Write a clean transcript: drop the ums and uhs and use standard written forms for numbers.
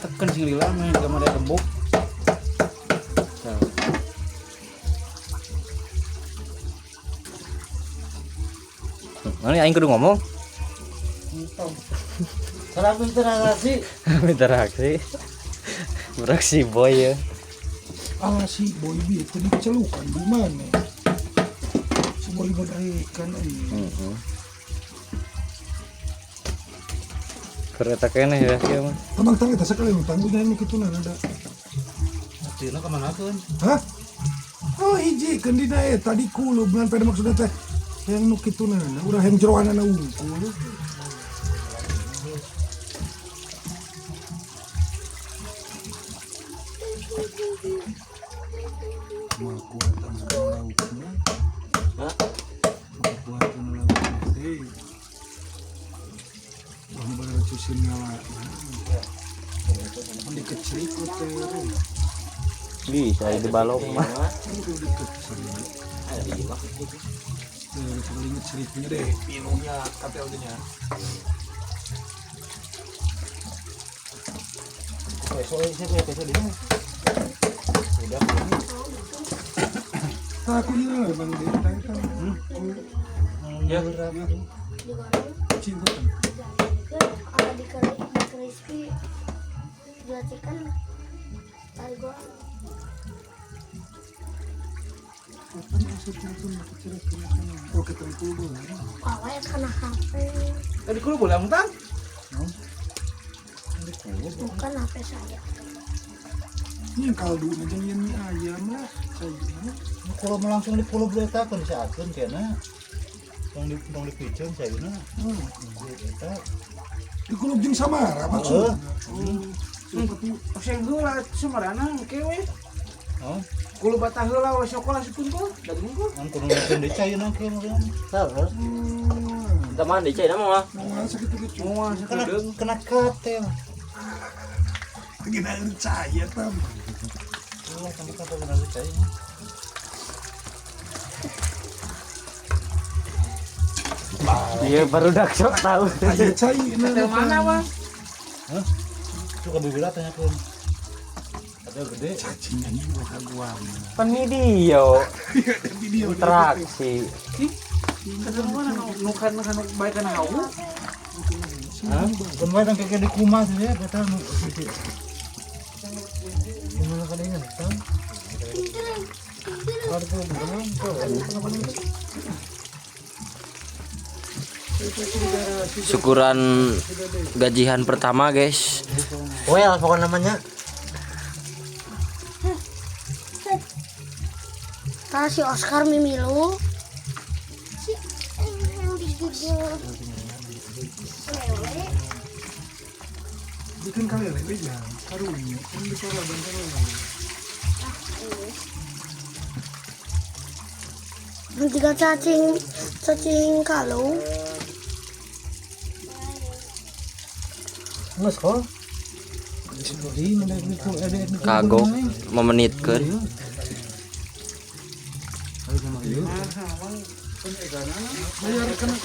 Tekan sing lila mah gambar gembok. Mana aing kudu ngomong? Salam interaksi. Interaksi. Beraksi boy ya. Ah si boy bi tadi celukan di mana? Si boy badaekan euy. Heeh. Kereta keneh ya kieu mah. Abang tang eta sakali nu tangguhnya nu kitu na ada. Hasilna ka mana keun? Hah? Oh hiji keun dina eta di kulub ngan pada maksudna teh yang nu kitu na urang yang jeroanana unggul. Mau kuat laukna. Hah? Mau kuat laukna teh. Wah, baru cuci nyala. Dikecil teh. Bisa di balong mah. Itu dikecil. Sekali ngeceripnya deh, minumnya katelnya. Besok sih besok dia. Udah. Aku juga bang dia tanya. Ya. Cinta. Kalau di crispy dua chicken tadi gua Oh kita itu boleh. awalnya kena HP. Tadi kulo boleh tang? Bukan HP saya. Ini yang kaldu aja yang mie ayam lah. Saya. Kalau mau langsung di pulau beli eta kan disaatkeun kena. Tong di tong dipiceun sayuna. Eta. Di kulub jeung samara maksudnya. Oseng heula samarana engke we. Oh, Kulo batah heula we sekolah sipun tuh, daging ku. kan kudu ngeukeun deui cai na kieu mah. Salah. Kita mandi cai nama mah. Mau sakit gitu. Moal Kena sakedeung. kena katel. Lagi naik caya tam. Ulah kamu kan kena cai. Iya baru dak sok tahu. Aya cai Katel mana, Bang? Hah? Itu kabibila tanyakeun. Ada gede. Cacing anjing gua gua. Pan video Video interaksi. Katel mana nu kan kan bae kana hawu. Hah? Keun wae tang keke di kumas ya eta nu kitu. Kumaha kadeunya tang? Syukuran gajian pertama, guys. Well, pokoknya namanya. Tah si Oscar mimilu. Si yang digigit. Lele. Bikin kali lele ya. Karunya kan di sekolah banten. Jika cacing cacing kalung. Geus kok. Kagok memenitkeun. Bayar kena.